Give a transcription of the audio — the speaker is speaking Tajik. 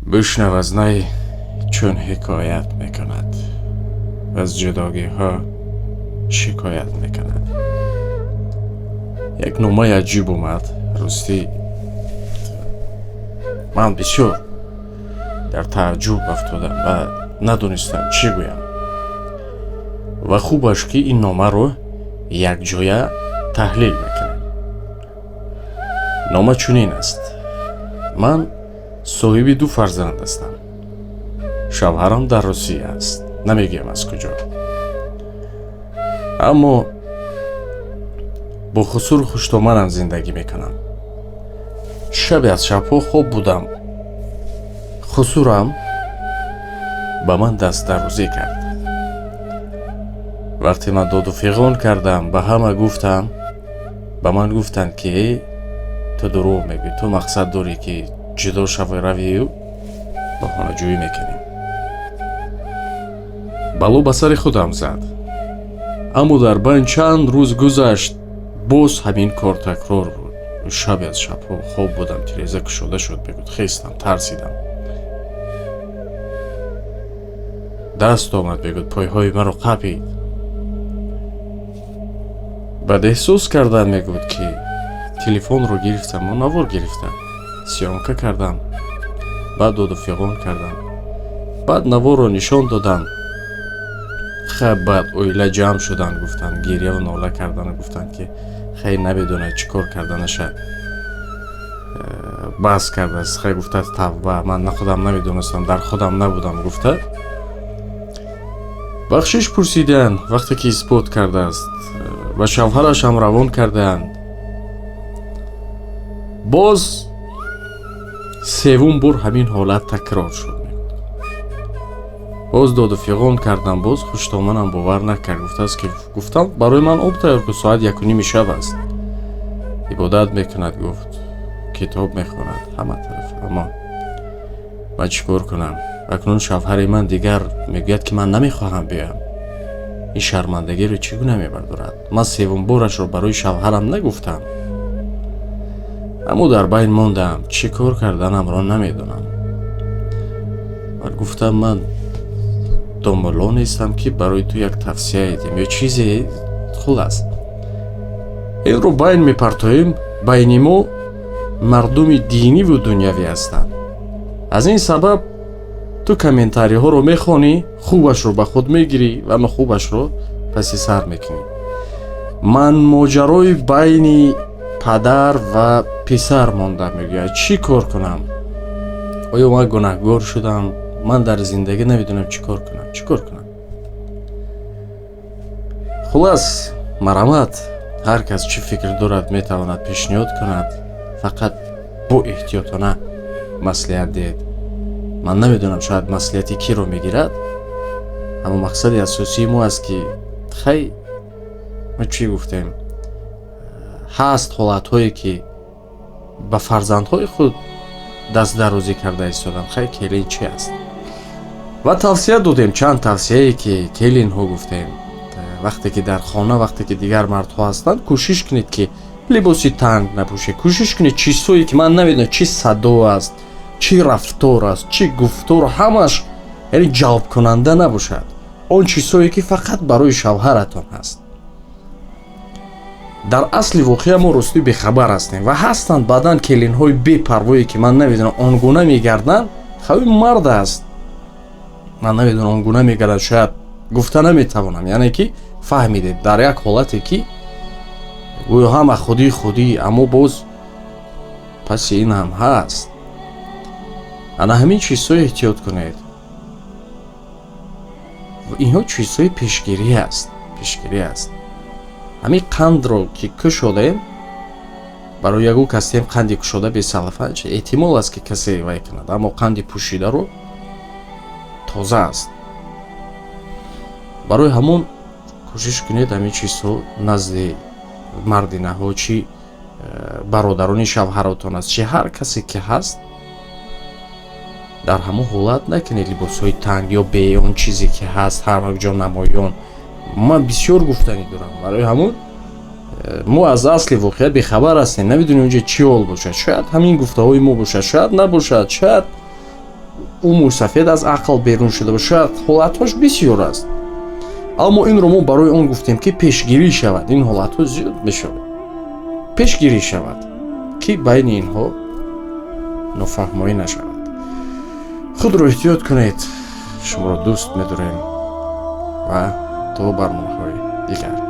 Бишнав аз ней, чун ҳикоят мекунад, аз ҷудогиҳо шикоят мекунад. Як номаи аҷиб омад. Ростӣ, ман бисёр дар тааҷҷуб афтодам ва надонистам, чӣ гӯям. Ва хубаш, ки ин номаро якҷоя таҳлил мекунем. Нома чунин аст: «Ман соҳиби ду фарзанд ҳастам. Шавҳарам дар Русия аст, намегӯям аз куҷо, аммо бо хусуру хуштоманам зиндагӣ мекунам. Шабе аз шабҳо хоб будам, хусурам ба ман дастдарозӣ кард. Вақте ман доду фиғон кардам, ба ҳама гуфтам, ба ман гуфтанд, ки ту дурӯғ мегӯӣ, ту мақсад дорӣ, ки ҷудо шавӣ, равию баҳонаҷӯӣ мекунӣ. Бало ба сари худам зад, аммо дар байн чанд рӯз гузашт, боз ҳамин кор такрор буд. Шабе аз шабҳо хоб будам, тиреза кушода шуд, мегӯд, хестам, тарсидам. Даст омад, мегӯд, пойҳои маро қапид. Баъд эҳсос кардам, мегӯд, ки телефонро гирифтаму навор гирифтам, съёмка кардам, баъд доду фиғон кардам, баъд наворро нишон додам. Хай, баъд оила ҷамъ шуданд, гуфтанд, гиряву нола кардану гуфтанд, ки хай, намедонад, чӣ кор карданаша, бас кардааст. Хай, гуфтааст, тавба, ман на худам намедонистам, дар худам набудам, гуфта, бахшиш пурсиданд. Вақте ки исбот кардааст, ба шавҳарашам равон кардаанд. Боз севум бор ҳамин ҳолат такрор шуд. Боз доду фиғон кардам, боз хуштоманам бовар накард. Гуфтааст, ки гуфтам, барои ман об тайёр кун, соат 1:30 шаб аст, ибодат мекунад, гуфт, китоб мехонад, ҳама тараф. Аммо ман чӣ кор кунам акнун? Шавҳари ман дигар мегӯяд, ки ман намехоҳам биёям. Ин шармандагиро чӣ гуна мебардорад? Ман севум борашро барои шавҳарам нагуфтам, аммо дар байн мондам, чӣ кор карданамро намедонам. Баъд гуфтам, ман домулло нестам, ки барои ту як тавсия дем ё чизе. Хулас, инро байн мепартоем. Байни мо мардуми диниву дунявӣ ҳастанд. Аз ин сабаб ту комментариҳоро мехонӣ, хубашро ба худ мегирӣ ва нохубашро паси сар мекунӣ. Ман моҷарои байни падар ва писар мондам, мегӯяд, чӣ кор кунам? Оё ман гунаҳгор шудам? Ман дар зиндагӣ намедонам, чӣ кор кунам, чӣ кор кунам?» Хулас, марамат, ҳар кас чӣ фикр дорад, метавонад пешниҳод кунад, фақат бо эҳтиётона маслиҳат диҳед. Ман намедонам, шояд маслиҳати киро мегирад, аммо мақсади асосии мо аст, ки хай, мо чӣ гуфтем? Ҳаст ҳолатҳое, ки ба фарзандҳои худ дастдарозӣ карда истоданд. Хай, келин чи аст? Ва тавсия додем, чанд тавсияе, ки келинҳо гуфтем: вақте ки дар хона, вақте ки дигар мардҳо ҳастанд, кӯшиш кунед, ки либоси танг напӯшед, кӯшиш кунед чизҳое, ки ман намедонам, чӣ садо аст, чӣ рафтор аст, чӣ гуфтор, ҳамаш, яъне ҷалбкунанда набошад, он чизҳое, ки фақат барои шавҳаратон ҳаст. Дар асли воқеа мо ростӣ бехабар ҳастем ва ҳастанд баъдан келинҳои бепарвое, ки ман намедонам, он гуна мегарданд. Хави мард аст, ман намедонам, он гуна мегардад, шояд, гуфта наметавонам. Яъне ки фаҳмидед, дар як ҳолате, ки гӯё ҳама худӣ худӣ, аммо боз паси ин ҳам ҳаст. Ана ҳамин чизҳо эҳтиёт кунед. Инҳо чизҳои пешгирӣ аст, пешгирӣ аст. Ҳамин қандро ки кушодем, барои ягон касем қанди кушода бесалафа эҳтимол аст, ки касе вай кунад, аммо қанди пӯшидаро тоза аст. Барои ҳамон кӯшиш кунед, ҳамин чизҳо назди мардинаҳо, чӣ бародарони шавҳаротон аст, чӣ ҳар касе ки ҳаст, дар ҳамон ҳолат накунед либосҳои танг ё бе он чизе ки ҳаст, ҳар ҷо намоён. Ман бисёр гуфтанӣ дорам. Барои ҳамон мо аз асли воқеа бехабар ҳастем, намедонем, онҷо чӣ ҳол бошад. Шояд ҳамин гуфтаҳои мо бошад, шояд набошад, шояд. Ӯ мӯйсафед аз ақл берун шуда бошад, шояд ҳолатҳош бисёр аст, аммо инро мо барои он гуфтем, ки пешгирӣ шавад. Ин ҳолатҳо зиёд мешавад, пешгирӣ шавад, ки байни инҳо нофаҳмоӣ нашавад. Худро эҳтиёт кунед, шуморо дӯст медорем ва то барномаҳои дигар.